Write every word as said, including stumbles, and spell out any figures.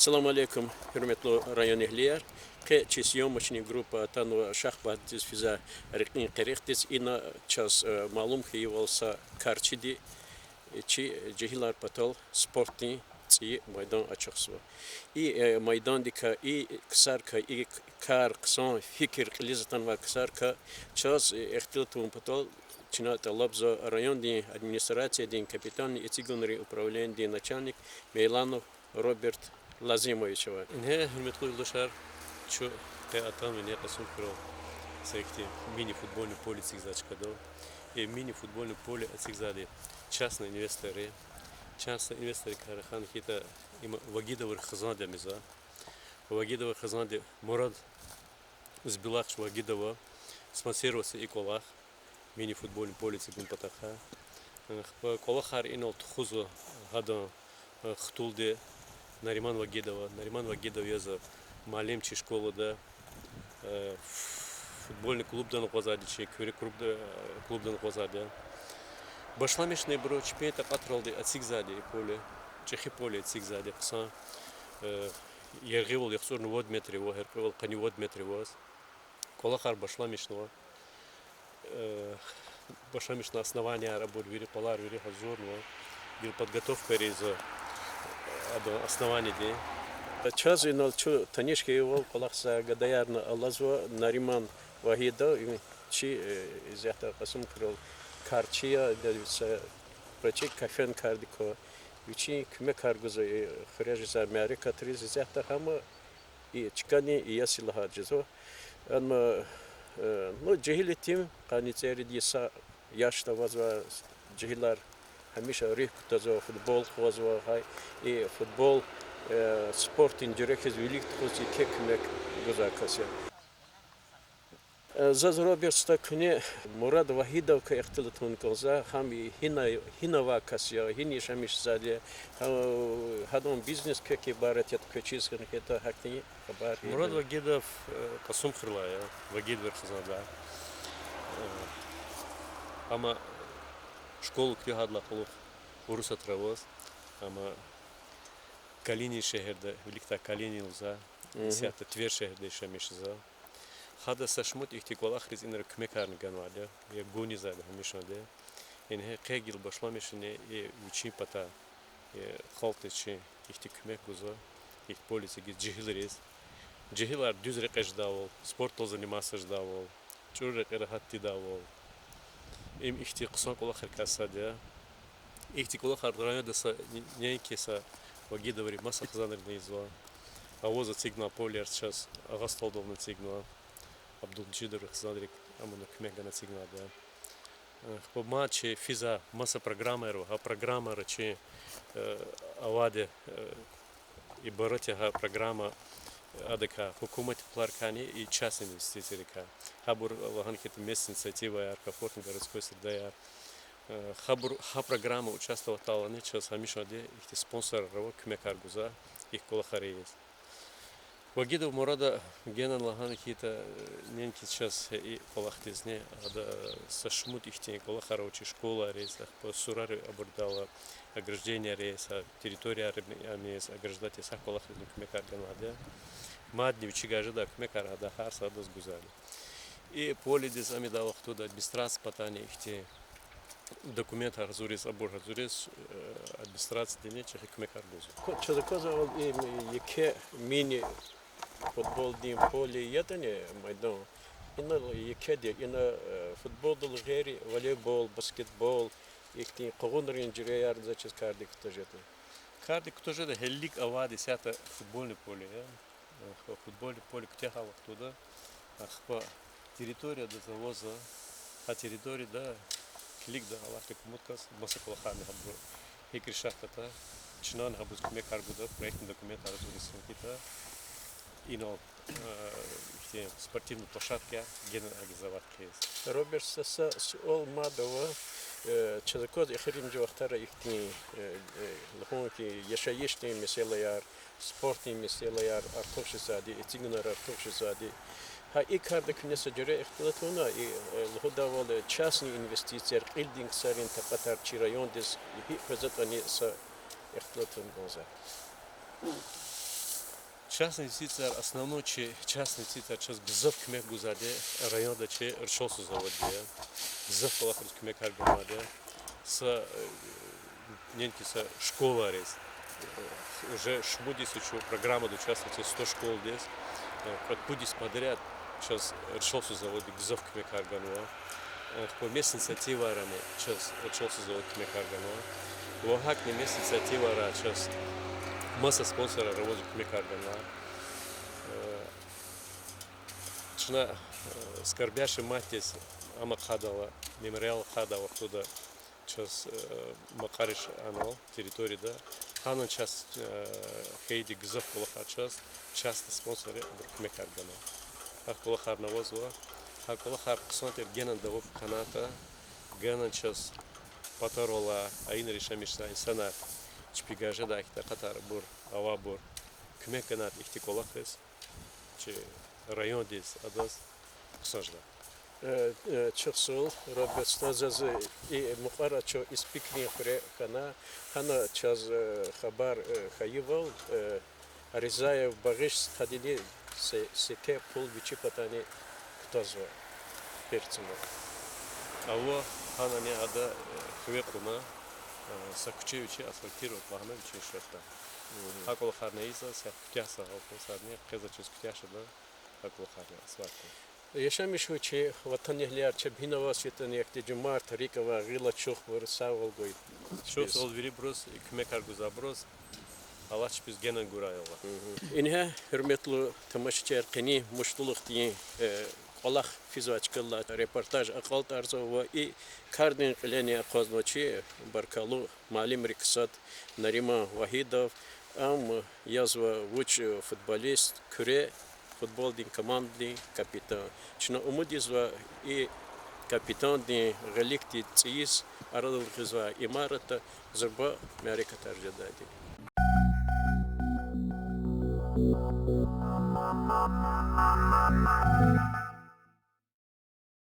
Салам алейкум, гьуьрметлу районэгьлияр. Къе чи съёмочный группа атанва Шахбатдиз физвай рекьин къерехдиз. Ина чаз, э, малум хьайивал, са карчиди, э, чи жегьилар патал спортдин цӀийи майдан ачухзава. И, э, майдандикай, и ксарикай, и кар хъсан фикир кьилиз атанвай ксарикай чаз, э, ихтилат авун патал чна тӀалабзава райондин администрациядин капитальный эцигунрин управленидин начальник Мейланов Роберт Лазимовичавай. Ингье, гьуьрметлу юлдашар, чун къе атанва ингье Кьасумхуьрел са ихьтин мини-футбольный поле эцигзавай чкадал. И мини-футбольный поле эцигзавайди частный инвестори. Частный инвесторикай рахана хьайитӀа, им Вагидоврин хизанди ам я. Вагидоврин хизанди Мурад Узбилахович Вагидова спонсировать ийизва и кӀвалах, мини-футбольный поле эцигун патахъай. Ахпа кӀвалахар инал тухузва гьадан, э, хтулди Нариман Вагидова. Нариман Вагидов язва муаллим чи школада, э, футбольный клубдани акъвазайди, чи куьруь клубда-, клубдани акъвазайди я. Башламишна ибуру чпин такьатралди эцигзавайди и поле, чӀехи поле эцигзавайди хъсан, э, яргъивал яхцӀурни вад метр ава, гьяркьуьвал къанни вад метр аваз. КӀвалахар башламишнава. Э, башламишна основанияяр, абур вири, къвалар вири гьазурнава. Гила подготовкаяр ийизва, э, адан основаниедин. Чаз инал чун таниш хьайивал кӀвалахзавай гадаярни алазва, Нариман Вагидов, им чи, э, исятда Кьасумхуьрел карчи я, ида са гъвечӀи кафеда кардик ква, вичин куьмекар гузва и хуьре жезвай мярекатриз, исятда гьама и чкадин иеси лагьайди жезва. Амма, э, ну, жегьил итим, къанни цӀерид йиса яшда авазвай жегьилар гьамиша руьгь кутазва, футбол къугъвазва, гьа и футбол, э, спортдин жуьре хьиз вилик тухуз еке куьмек гузвай кас я. Э, заз Роберт стха куьне Мурад Вагидовакай ихтилат авун кӀанзава, гьам и гьина, гьина авай кас я, гьина яшамиш жезвайди я, гьа-, гьадан бизнес квекай ибарат ятӀа, квез чиз хьана хьайитӀа, гьахьтин хабар. Мурад Вагидов, э, Кьасумхуьрелай я, Вагидоврин хизанда. Э, амма школа куьтягьайдалай кьулухъ Урусатра аваз, амма Калинин шегьерда, виликдай Калинин лугьузва, исятда Тверь шегьерда яшамиш жезва. Гьада са шумуд ихьтин кӀвалахриз инра куьмекарни ганвайди я, гунизвайди гьамишанда. Ингье къе гила башламишна и вичин патай, э, халкьдиз чи ихьтин куьмек гузва, ихьтин поле эцигиз жегьилриз. Жегьилар дуьз рекье жедайвал, спортдал заниматься жедайвал, чӀуру рекьера гьат тийидайвал. Им ихьтин хъсан кӀвалахрикай сад я. Ихьтин кӀвалахар районда са, неинки са Вагидоври, маса хизанрини ийизва. Аваз эцигнавай полеяр чаз Агъа СтӀалдални эцигнава. Абдулмежидоврин хизанри амуна куьмек гана эцигнавайди я. Ахпа мад чи физвай маса программаяр ава, гьа программайра чи, э, авайди, э, ибарат я гьа программа, адакай, гьукуматдин пуларикайни и частный инвестицийрикай. Гьабур лагьана хьайитӀа местная инициативаяр, комфортной городской средаяр. Э, гьабур гьа программада участвовать авуртӀани чаз гьамишанда ихьтин спонсорар ава, куьмекар гузва и кӀвалахар ийиз. Вагидов Мурада генани лагьана хьайитӀа, э, неинки чаз и кӀвалахдизни, ада, э, са шумуд ихьтин кӀвалахар ава чи школайриз, ахпа сурари абурдал ограждениеяр ийиз, территорияр ам ийиз, ограждать ийиз, гьа кӀвалахризни куьмекар ганвайди я. Мадни вичивай жедай куьмекар гьада гьар са адаз гузвайди я. И поледиз ам ийидай вахтунда администрациядин патайни ихьтин документар гьазуриз, абур гьазуриз, э, администрациядини чӀехи куьмекар гузва. Чаз аквазвайвал, и еке мини-футболдин поле ятӀани майдан, инал екеди, ина, э, футболдал гъейри волейбол, баскетбол, ихьтин къугъунрин жуьреярни заз чиз кардик кутаз жеда. Кардик кутаз жеда, гьелелиг авайди исятда футбольный поле я. Ахпа футбольный поле куьтягьай вахтунда, ахпа территория адаз авазва, гьа территорияда килигда Аллагьдин кумудказ маса кӀвалахарни гьабуру гьикӀ решать авуртӀа, чнани гьабуруз куьмекар гуда, проектный документар гьазуриз хьайитӀа, инал, э, ихьтин спортивный площадка генани организовать хъийиз. Роберт стха, са суал мад ава, э, чаз аквазва эхиримжи вахтара ихьтин, э, э, лугьун хьи, яшайишдин месэлаяр, спортдин месэлаяр артух жезвайди, эцигунар артух жезвайди. Гьа и карда куьне са жуьре ихтилат авуна, и, э, лугьудайвал, частный инвестицияр, кьилдин ксарин такьатар чи райондиз гьикӀ къвезватӀани са ихтилат авун кӀанзава. Частный инвестицияр, основной чи частный инвестицияр чаз гзаф куьмек гузвайди районда чи рчалсуз заводди я. Гзаф кӀвалахриз куьмекар ганвайди я. Са, э, неинки са школайриз, э, уже шумуд йис я чун программада участвовать ийин сто школадиз, э, кьве-пуд йис подряд чаз рчалсуз заводди гзаф куьмекар ганва. Э, къе местный инициативайрани чаз рчалсуз заводди куьмекар ганва. Ва гьакӀни местный инициативайра чаз маса спонсорар авазва куьмекар ганва. Э, чна, э, Скорбящей матери, ам ахъайдалди, мемориал ахъайдай вахтунда чаз, э, макьариш анал территорияда. Гьанани чаз, э, хьайиди гзаф кӀвалахар чаз частный спонсорри абуру куьмекар гана. Гьа кӀвалахарни авазва. Гьа кӀвалахар хъсан тир генани давам хьанайтӀа, генани чаз патаралай, а инра яшамиш жезвай инсанар чпи гажедай хьтин къатарбур, авайбур куьмек ганайтӀа ихьтин кӀвалахриз, чи райондиз, адаз хъсан жеда. Э, э, чухсагъул, Роберт стха, заз и мукьвара чун Испикрин хуьре хьана, гьана чаз, э, хабар, э, хьайивал, э, Ризаев Багъиш стхадини се-, секе пул вичи патани кутазва перцина. Ава, гьанани ада, э, хиве кьуна, э, са куьче вичи асфальтировать лагьана вичин счётдай. Гьа кӀвалахарни ийизва, са куьтягь са гьалтна садни, къе заз чиз куьтягь жеда, гьа кӀвалахарни асфальтни. Яшамиш хьуй чи ватанэгьлияр, чеб гьинаваз фейитӀани, ахьтин жумарт рикӀ авай гъил ачухбур, сагъвал гуй. Чухсагъул вирибуруз, и куьмекар гузвайбуруз, Аллагьди чпиз генани гурай, Аллагь. Ингье, гьуьрметлу тамашачияр, къенин муштулухдин, э, кӀвалах физвай чкадилай репортаж акьалтӀарзава ва и кардин кьилени акъвазнава чи баркаллу муаллимрикай сад Нариман Вагьидов, ам язва вуч футболист, Куьре футболдин командадин капитан. Чна умуд ийизва и капитандин гъиликди цӀийиз арадал гъизвай имаратда зурба мярекатар жедайди.